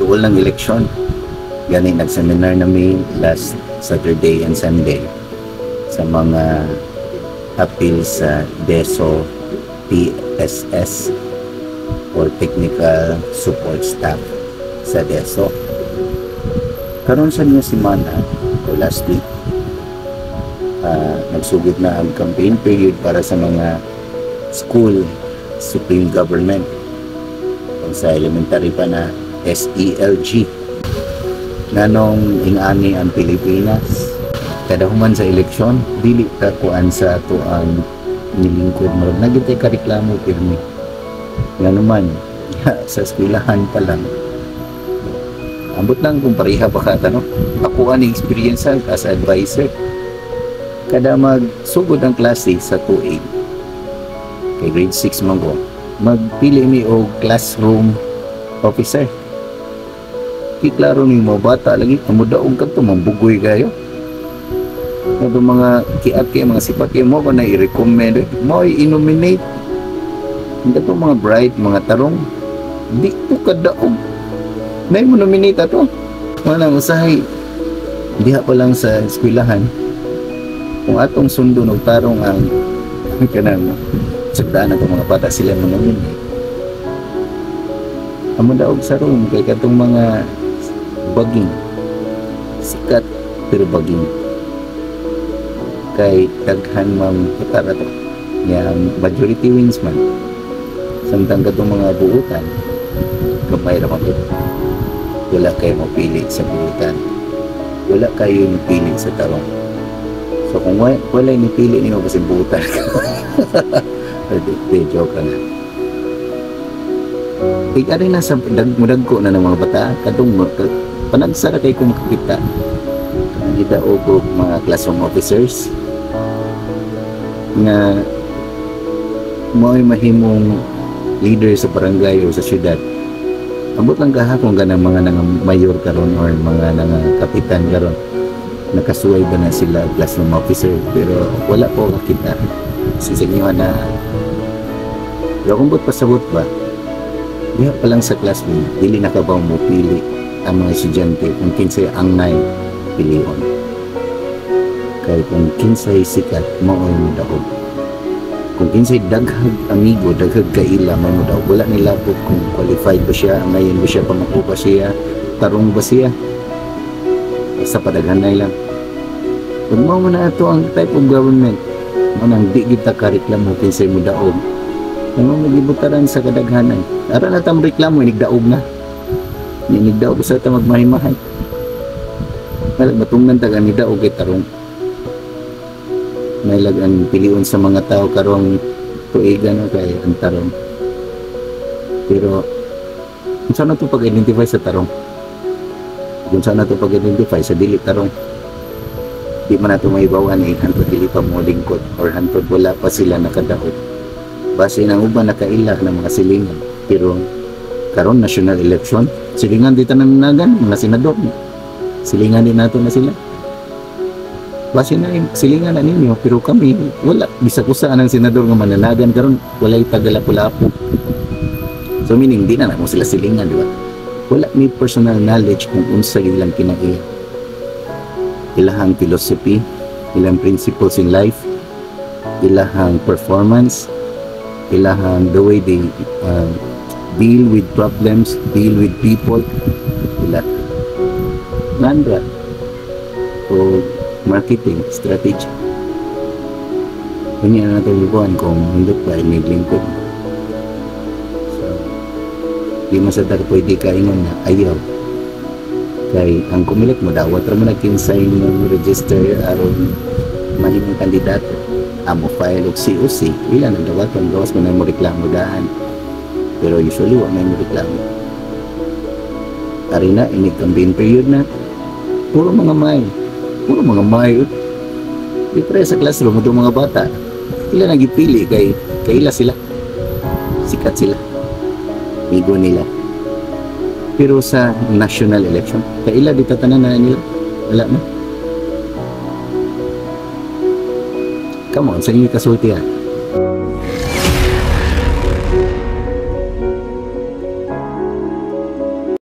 Duol ng eleksyon. Gani nag-seminar na mi last Saturday and Sunday sa mga appeal sa DESO TSS or Technical Support Staff sa DESO. Karon sa niya semana o last week, nagsugod na ang campaign period para sa mga school supreme government. Kung sa elementary pa na SELG. Nganong ingani ang Pilipinas, kada human sa eleksyon, dili ta kuan sa ato ang nilingkod, murag nagitay kareklamo pirmi. Ngano man sa eskwelahan pa lang, ambot lang kung pareha pa ka, no? Ako ang experience as advisor. Kada magsugod ang klase sa tuig, kay grade 6 man ko, magpili mi og classroom officer. Ki klaro ni mo bata lagi, amo daog kadto mambugoy kayo. Kato mga kiat kay mga sipat kay mo ko na i-recommend, mo i-nominate. Kato mga bright, mga tarong, di ko kadaog. Nay mo nominate ato. Wala usahay diha pa lang sa eskwelahan. Kung atong sundon og tarong ang kanang sugdaan ato mga bata, sila mo nominate. Amo daog sa room kay katong mga baging sikat pero baging kay daghan mang putar ato nya, majority wins man, samtang katong mga buutan gamay ra man gud. Wala kayo mapili sa buutan, wala kayo mapili sa tarong. So kung wala nipili nimo kasi buutan di, di, joke lang. Ig ari na sa mudagko na ng mga bata kadtong panagsara kay kung makakita gidaog og mga classroom officers nga mao'y mahimong leader sa barangay o sa syudad. Ambot lang kahapon ganang mga nang mayor karon or mga nang kapitan karon, nakasuway ba na sila classroom officer, pero wala ko kakita sa inyo na. Pero kung ba't pasabot ba, diha pa lang sa classroom, dili na ka ba mo pili ang mga estudyante kung kinsay angay pilion, kay kung kinsay sikat, mao'y modaog. Kung kinsay daghag amigo, daghag kaila, may modaog. Wala nilabot kung qualified ba siya, ngayon ba siya, pamako ba siya, tarong ba siya, basta padaghanay lang. Ug mao man na ato ang type of government mo nang di kita kareklamo kinsay modaog. Kung mo gibutaran sa kadaghanan, ara na tam reklamo inigdaog na. Inigdaog sa ta magmahimahay. Malag matungnan ta ang nidaog kay tarong. May lag ang pilion sa mga tao karong tuigan, no, kay ang tarong. Pero kung saan na to pag-identify sa tarong? Kung saan na to pag-identify sa dili tarong? Di man nato maibawan eh, hantod dili pa mo lingkod or hantod wala pa sila nakadaog. Base ng uban nakaila ng mga silingan. Pero karon national election, silingan di tanan nagan mga senador. Silingan din nato na sila. Base na silingan na ninyo, pero kami wala bisag usa ang senador nga mananagan karon, walay tagalapo-lapo. So meaning di na namo sila silingan, di ba? Wala may personal knowledge kung unsa ilang kinaiya. Ilahang philosophy, ilang principles in life, ilahang performance, ilahang the way they deal with problems, deal with people, ila. Nandra o marketing strategy. Kanya na natin buwan kung hindi pa iniglingkod. So, di man sa pwede kaingon na ayaw. Kay ang Comelec mo dawat ra mo nagkinsay mo register aron mahimong kandidato. Amo file og COC, ila nang dawaton, gawas mo na mo reklamo daan. Pero usually wa may mo reklamo. Ari na ini campaign period na. Puro mga may. Puro mga may. Di pre sa classroom itong mga bata. Ila nagipili kay kaila sila. Sikat sila. Migo nila. Pero sa national election, kaila di tatanan na nila. Wala na. Come on, sa inyo kasulti ha.